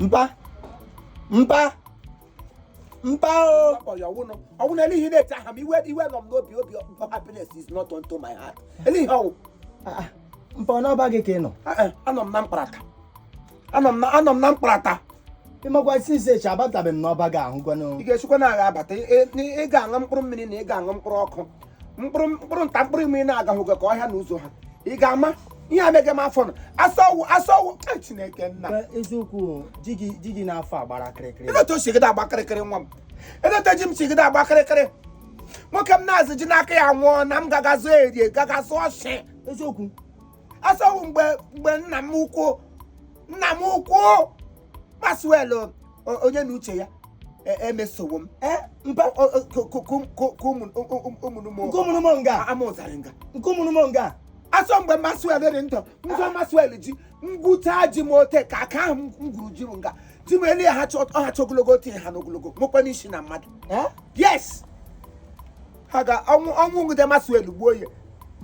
Mpa, mpa, mpa o. Ọwụ na ihe na-eti aha m, iwe iwe nọ m n'obi. Obi happiness is not unto my heart. Ele ihe ọwụ? Ah, ah, mpa, ọ n'ọba gị ka ị nọ? Ah, ah, anọ m na mkparata, anọ m na mkparata. Ịmakwa since echi abatabeghị m n'ọba gị ahụgwanụ. Ị ga-esikwa na agha abata. Ị ga-aṅụ mkpụrụ mmiri na ị ga-aṅụ mkpụrụ ọkụ, mkpụrụ mkpụrụ nta, mkpụrụ mmiri na-agahụ gị ka ọhịa na ụzọ ha. Ị ga-ama ihe a mege m afọ nọ asọwụ asọwụ. Eh, Chineke nna! Mpa, eziokwu, ji gị n'afọ a gbara kịrịkịrị. Edote o sigide agba kịrịkịrị, nwa m. Edote ji m sigide agba kịrịkịrị. Nwoke m na-azụ ji n'aka ya nwụọ na m gaga zụọ erie, gaga zụọ shi. Eziokwu. Asọwụ mgbe nna m ukwu Maxwell, onye na uche ya emesowo m. Eh, mpa. Ka ụmụnụmụ Nke ụmụnụmụ nga. Ama ụzarị nga. Nke ụmụnụmụ nga. Asọ mgbe Maxwell dị ndụ, ngwa Maxwell ji ngwụcha ji m ote ka aka ahụ m gwuru ji m nga ji m elu ya ha chọ ọ ha chọ ogologo otu ha n'ogologo nwekwa n'isi na mmadụ. Eh? Yes, ha ga ọnwụ ọnwụ ngide Maxwell gbuo ya.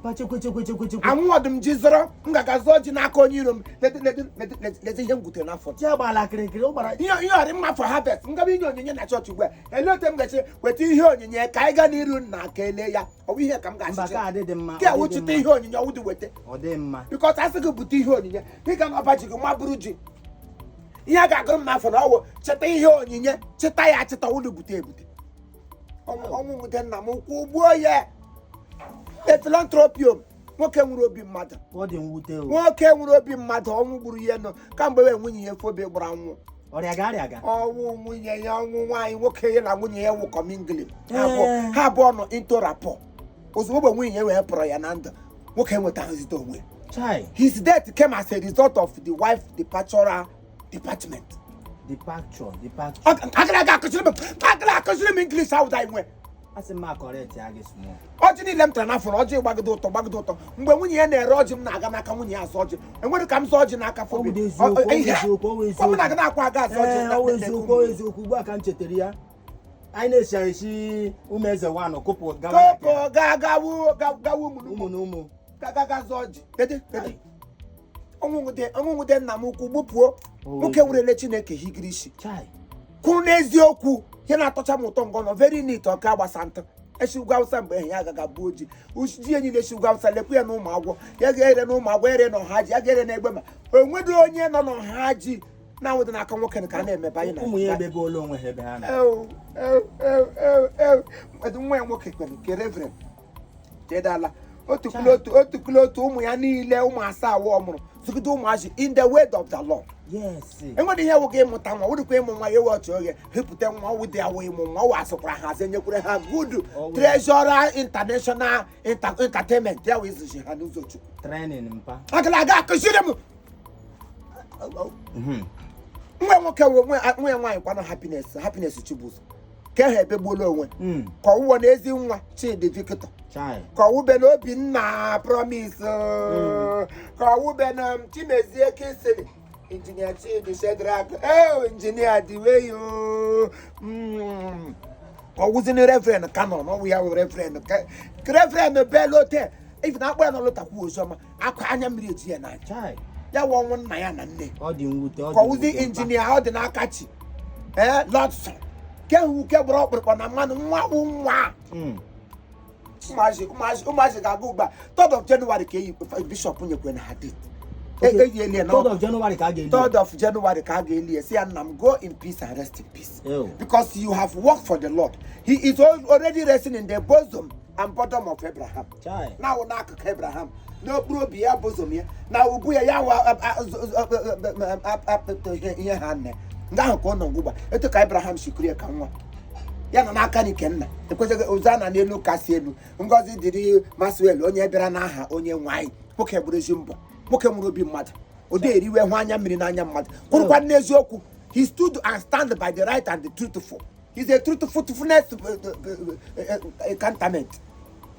Mpa, chekwe, chekwe, chekwe, chekwe. Anwụ ọdụm ji zọrọ m gaga zụọ ji n'aka onye iro m. Lede, lede, lede, lede, lede ihe m gwutere n'afọ. Ji agbala kịrịkịrị, ọ gbara. Ihe ọrị mma for harvest. M gaba inye onyinye na chọọchị ugbu a, elee otu m ga-eche weta ihe onyinye ka anyị gaa n'iru nna kelee ya? Ọ bụ ihe ka m Mba, ga-achịcha ka adị dị mma. Ka Ọ dị awụchite mma. ihe onyinye ọwụdị weta. Ọ dị mma. Because asị gị bute ihe onyinye, dịka na ọba ji gị nwa bụrụ ji, ihe a ga-agụrụ m n'afọ na ọwụ cheta ihe onyinye, cheta ya achịta, ọwụdị bute ebute. Ọnwụ nwute nna m ukwu gbuo ya, a philanthropium, nwoke nwere obi mmadụ. Ọ dị mwute o. Nwoke nwere obi mmadụ, ọnwụ gburu ihe nọ kamgbe wee nwunye ya fobe gbara nwụ. Ọrịa ga arịa ga. Ọnwụ nwunye ya, ọnwụ nwaanyị nwoke ya na nwunye ya wụ commingling. Ha abụọ nọ into rapport. Ozugbo mgbe nwunye ya wee pụrụ ya na ndụ, nwoke enwetaghịzite onwe ya. Chai. His death came as a result of the wife departure department. Departure, departure. Agara aga akụziri m, agara akụziri m English ahụ da nwe. Asị m ma correct ya gị small. Ọjị niile m tara n'afọ na ọjị gbagide ụtọ, gbagide ụtọ. Mgbe nwunye ya na-ere ọjị, m na-aga n'aka nwunye ya azụ ọjị. Enwere ka m zụọ ọjị n'aka Ọ fobi. bụ eziokwu, ọ bụ eziokwu, ọ bụ Ọ bụ eziokwu. na-aga na-akwa aga azụ ọjị. Ee, ọ bụ eziokwu, ọ bụ eziokwu. Ugbu a ka m chetara ya. Anyị na-esi esi ụmụ eze wanụ kụpụ gawa na nke Kụpụ ga gawu gawu ụmụ ụmụ na ụmụ. Ga ga zụọ ọjị. Dede dede, ọnwụ nwude nna m ukwu gbupụo. Nwoke werele Chineke higiri isi. Chai. Kwuru n'eziokwu, ihe na-atọcha m ụtọ ngọ nọ very neat. Ọka agbasa ntụ esi ugwu Awụsa mgbe ehi ya agaga buo ji ji ya niile esi ugwu Awụsa lekwu ya na ụmụ agwọ ya ga-ere, na ụmụ agwọ ere, na ọha ji ya ga-ere na egbe, ma onwedị onye nọ n'ọha ji na-awụdị n'aka nwoke ka a na-emebe anyị na Ụmụ ya ebebeola onwe ha ebe ha na. Ew, ew, ew, ew, ew. Edu nwa ya nwoke kwere nke reverend jedala otu kilo otu otu kilo otu ụmụ ya niile, ụmụ 7 ọ mụrụ, zụgide ụmụazị in the way of the Lord. Enwere ihe wụ gị ịmụta nwa wụrụkwa ịmụ nwa ya ewe ọchị oghe hepụta nwa wụ dị awụ ịmụ nwa wụ asụkwara ha azụ enyekwere ha good treasurer international entertainment ya wụ ịzụzi ha n'ụzọ Chukwu. Training, mpa. Agala aga akụziri m. Nwa nwoke wụ nwa ya nwaanyị kwanụ Happiness, Happiness Chibuzo ka ha ebegbuola onwe ka ọwụwọ na ezi nwa Chidi Victor. Chai. Ka ọwụbe na Obinna Promise, ka ọwụbe na Chimezie Kinsiri, Injinia Chidi Shedrack, ee, Injinia Diweyo, ọwụzini Reverend Canon, ọwụ ya wụ Reverend Reverend Belote. If na akpọ ya na ọlụtakwu oziọma akwa anya mmiri eji ya n'anya. Chai. Ya wụ ọnwụ nna ya na nne. Ọ dị mwute, ọ Ka dị ọwụzi mwute, mpa. Injinia ọ dị n'aka chi, ee, Lọdson ke hụ ke gbara ọkpụrụkpọ na mmanụ nwa wụ nwa. Ụmụazị ga-aga ugbu a 3rd of January ka eyi bishọp nyekwe na ha date. Eyieli ya na 3rd of January ka a ga-eli. 3rd of January ka a ga-eli ya. Si ya, nna m, go in peace and rest in peace Ew. because you have worked for the Lord. He is already resting in the bosom and bottom of Abraham. Chai. Na-awụ n'akụkụ Abraham, n'okpuru obi ya, bosom ya na ubu ya, ya wa ihe ha nne nga ahụ ka ọ nọ ugbu a. Etu ka Abraham sikiri ya ka nwa ya nọ n'aka nke nna ekwesịghị ụzọ na n'elu kasị elu. Ngọzi dịrị Maxwell onye bịara n'aha onye nwe anyị. Nwoke gburu ezi mbọ, nwoke nwere obi mmadụ, ụdị eriwe hụ anya mmiri n'anya mmadụ, kwurukwa n'eziokwu. He stood and stand by the right and the truthful. He's a truthfulness encounterment.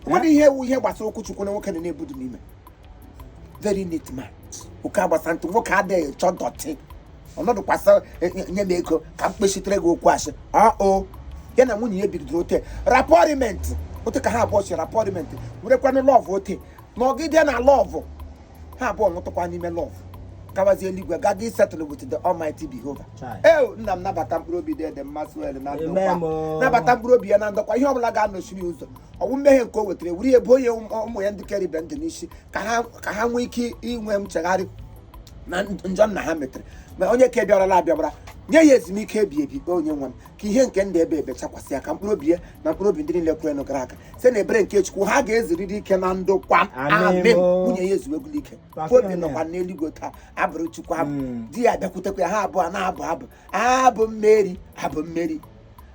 Nwere ihe ewu ihe gbasara okwu Chukwu na nwoke na na-ebudu n'ime. Very neat man. Oke agbasa ntụ, nwoke adịghị chọ dirty ọnọdụkwasị nye m ego ka m kpechitere gị okwu asị o. Ya na nwunye ya bidoro ote rapọriment ote ka ha abụọ si rapọriment werekwanụ love ote nọgide na love ha abụọ nwụtụkwa n'ime love. Gawazie eluigwe, gaga isettle with the Almighty Jehovah. Chai. Ee, nna m, nabata mkpụrụ obi dị Maxwell na ndokwa. Amen, o. Nabata mkpụrụ obi ya na ndokwa. Ihe ọbụla ga-anọchiri ụzọ ọwụ mmehie nke o wetara, wuri ebe onye ụmụ ya ndị kere ibe ndụ n'isi, ka ha nwee ike inwe nchegharị na njọ nna ha metere. Ma onye ka bịarala abịabara, nye ya ezumike ebi ebi. Onye nwe m, ka ihe nke ndụ ebe ebe chakwasị ya, ka mkpụrụ obi ya na mkpụrụ obi ndị niile kwerenụ gara aga site na ebere nke Chukwu, ha ga-ezuriri ike na ndokwa. Amen. Amen. O. Nwunye ya ezuwegula ike. Papa. Obi nọkwa n'eluigwe taa abụrụ Chukwu abụ. Di ya bịakwutekwa ya, ha abụọ na-abụ abụ, abụ mmeri, abụ mmeri,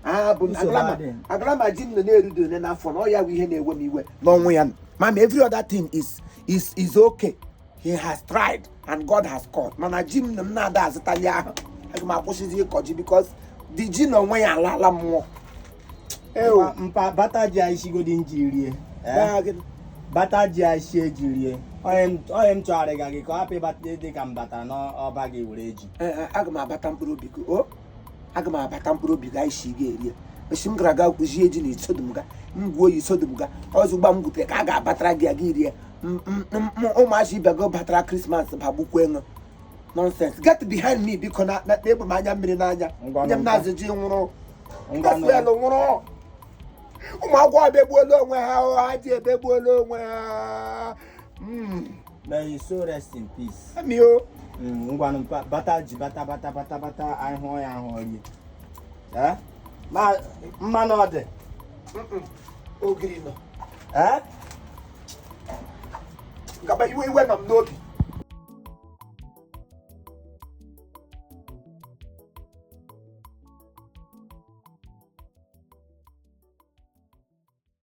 abụ. Nsogbu Agalama adịghị. agalama ji m nọ na-erudo one n'afọ na ọ ya bụ ihe na-ewe m iwe n'ọnwụ ya. Mama, every other thing is okay. He has tried and God has called. Mana ji m na m na-ada azụtali ahụ, aga m akwụsịzi ịkọ ji because the ji na onwe ya alala mmụọ. Eo. Mpa, bata ji anyị shigodi nji rie. Eh? Gaa gịnị? Bata ji anyị shie ji rie. Onye m chọgharịga gị ka ọ hapụ ịbata dị ka m batara n'ọba gị were ji. Ee, ee, aga m abata mkpụrụ obi gị o, aga m abata mkpụrụ obi gị. Anyị shi gị erie esi m gara aga kụzie ji na isodum ga m gwuo ya isodum ga ọzọ m gwutere ka a ga-abatara gị aga irie. Ụmụazị ibe gị batara Christmas bagbukwa ego. Nonsense, get behind me, biko. Na egbe m anya mmiri n'anya. Ngwanụ, Nye m ngwa. na-azụ ji nwụrụ. Ngwanụ. Maxwell nwụrụ. Ụmụ akwụkwọ ebegbuola onwe ha o, ha ji ebegbuola onwe ha. May you so rest in peace. Ami o. Ngwanụ mpa, bata ji, bata, bata, bata, bata, anyị hụọ ya ahụ rie. Eh? Ma mmanụ ọ dị? Ogiri nọ. Eh? Ngaba, iwe iwe nọ m n'obi.